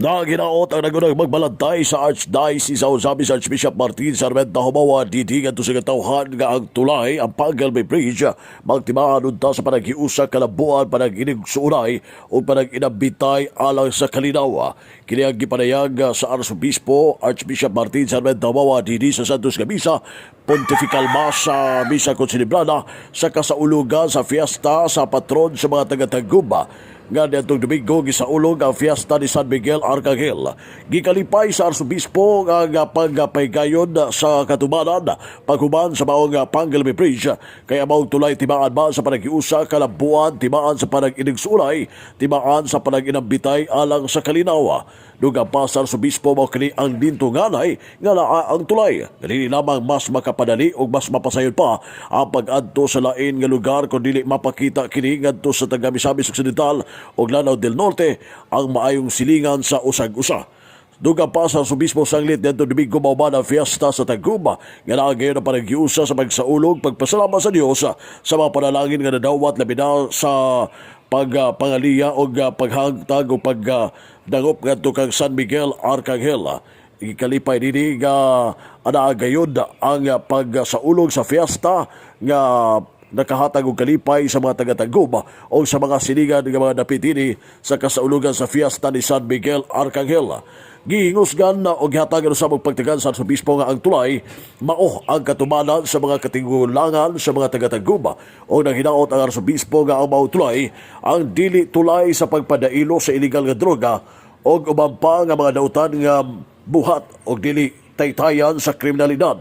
Naginaot ang nagunang magbalantay sa Archdiocese sa Ozamiz, Archbishop Martin Sarmenta Jumawa DD, ngadto sa katawhan nga ang tulay, ang Pangalmay Bridge, magtimaan unta sa panaghiusa, kalambuan, panag-inigsuunay o panag-inambitay alang sa kalinaw. Kini ang gipanayag sa Arsobispo Archbishop Martin Sarmenta Jumawa DD sa Santos nga Misa, Pontifical Mass, sa Misa Konselebrada sa kasaulugan sa fiesta sa patron sa mga taga-Tagum nga niadtong Domingo gisaulog ang fiesta ni San Miguel Arcangel. Gikalipay sa Arsobispo ang pagpaygayon sa katubanan paghuman sa maong Pangalmay Bridge, kaya maong tulay timaan ba sa panaghiusa, kalambuan, timaan sa panag-inigsuulay, timaan sa panag-inambitay alang sa kalinaw. Dugang pa sa Arsobispo, mao kini ang dintunganay nga naa ang tulay. Dili lamang mas makapadali o mas mapasayon pa ang pag-adto sa lain nga lugar kung dili mapakita kini ngadto sa taga Misamis Occidental o Lanao del Norte ang maayong silingan sa usag-usa. Dugang pa sa Arsobispo, sanglit dito Domingo mao ang fiesta sa Tagum nga naa gayon ang panaghiusa sa pagsaulog, pagpasalamat sa Dios sa mga panalangin nga nadawat, labi na sa pagpangaliya o paghagtag o pagdangop ngadto kang San Miguel Arcangel. Ikalipay dinhi nga anaa gayud ang pagsaulog sa fiesta nga nakahatag og kalipay sa mga taga-Tagum o sa mga silingan nga mga dapit dinhi sa kasaulugan sa fiesta ni San Miguel Arcangel. Gihingusgan na og gihatagan usab og pagtagan sa Arsobispo nga ang tulay mao ang katumanan sa mga katigulangan sa mga taga-Tagum, o nanghinaot ang Arsobispo nga ang mao tulay ang dili tulay sa pagpadailo sa illegal nga droga o uban pa nga mga dautan nga buhat, og dili taytayan sa kriminalidad,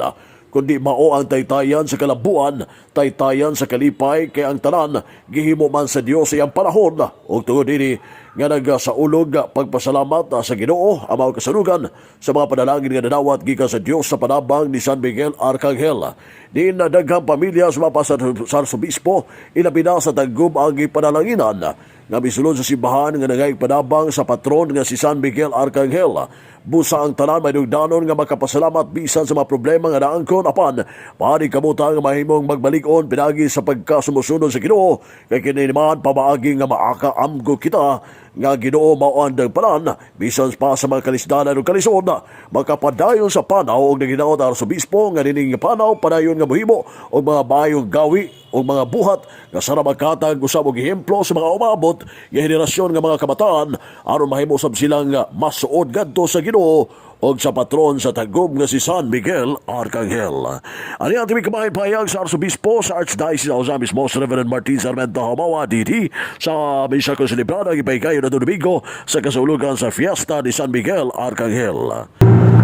kundi mao ang taytayan sa kalambuan, taytayan sa kalipay, kay ang tanan gihimo man sa Dios sa iyang panahon. Ug tungod dinhi nga nagsaulog, pagpasalamat sa Ginoo ang mga kasalugan sa mga panalangin nga nadawat gikan sa Dios sa panabang ni San Miguel Arcangel. Diin na daghang pamilya sa mga sa Arsobispo, ilabi na sa Tagum, ang gipanalanginan nga misulod sa simbahan nga nangayag panabang sa patron nga si San Miguel Arcangel. Busa ang tanan may dugdanon nga makapasalamat bisan sa mga problema nga naangkon, apan paningkamutan nga mahimong magbalig-on pinagi sa pagkasumusunod sa Ginoo, kay kini naman pamaagi nga maakaamgo kita nga Ginoo mao ang panan bisan pa sa mga kalisdanan ug kalisod. Makapadayon sa panaw, og naginaot ang Arsobispo nga nining panaw padayon nga mohimo og mga maayong gawi o mga buhat nga sana magkatag usab og ehemplo sa mga umabot nga henerasyon nga mga kabataan aron mahimo usab silang masuod ngadto sa Ginoo og sa patron sa Tagum nga si San Miguel Arcangel. Ani ang tibi kamay pahayag sa Arsobispo sa Archdiocese of Ozamiz, Most Reverend Martin Sarmento Jumawa DD, sa misa konselebrada gipahikayon na Domingo sa kasaulugan sa fiesta ni San Miguel Arcangel.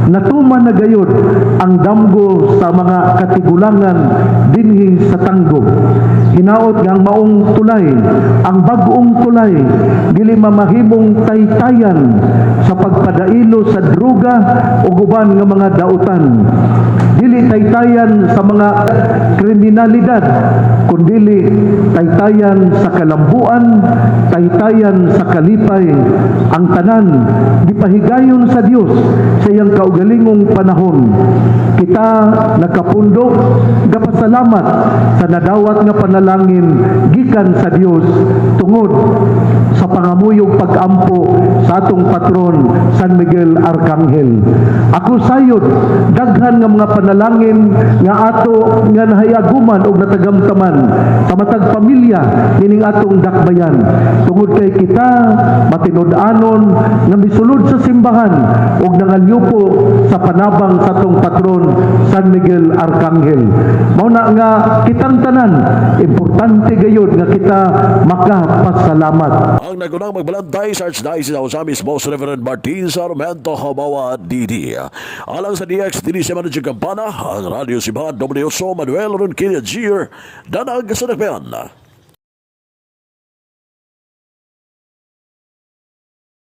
Natuman na gayud ang damgo sa mga katigulangan dinhi sa Tanggob. Hinaot nga ang maong tulay, ang bag-ong tulay, dili mamahimong taytayan sa pagpadailo sa droga o uban nga mga dautan. Dili taytayan sa mga kriminalidad, kundili taytayan sa kalambuan, taytayan sa kalipay. Ang tanan gipahigayon sa Dios sa iyang kaugalingong panahon. Kita nakapundo, gapasalamat sa nadawat nga panalangin gikan sa Dios tungod sa pangamuyog pag-ampo sa atong patron San Miguel Arcangel. Ako sayod, daghan nga mga panalangin nga ato nga nahayaguman og natagamtaman sa matag pamilya nining atong dakbayan, tungod kay kita matinud-anon nga misulod sa simbahan og nangalyupo sa panabang sa atong patron San Miguel Arcangel. Mao na nga kitang tanan, importante gayud nga kita makapasalamat. Ang nagunang magbalantay sa Archdiocese of Ozamiz, Most Reverend Martin Sarmento Jumawa DD. Alang sa DX, dinhi sa Manager Campana, ang Radyo Simbahan, Oso Manuel Ronquilla Jr., Danag sa Dakbayan.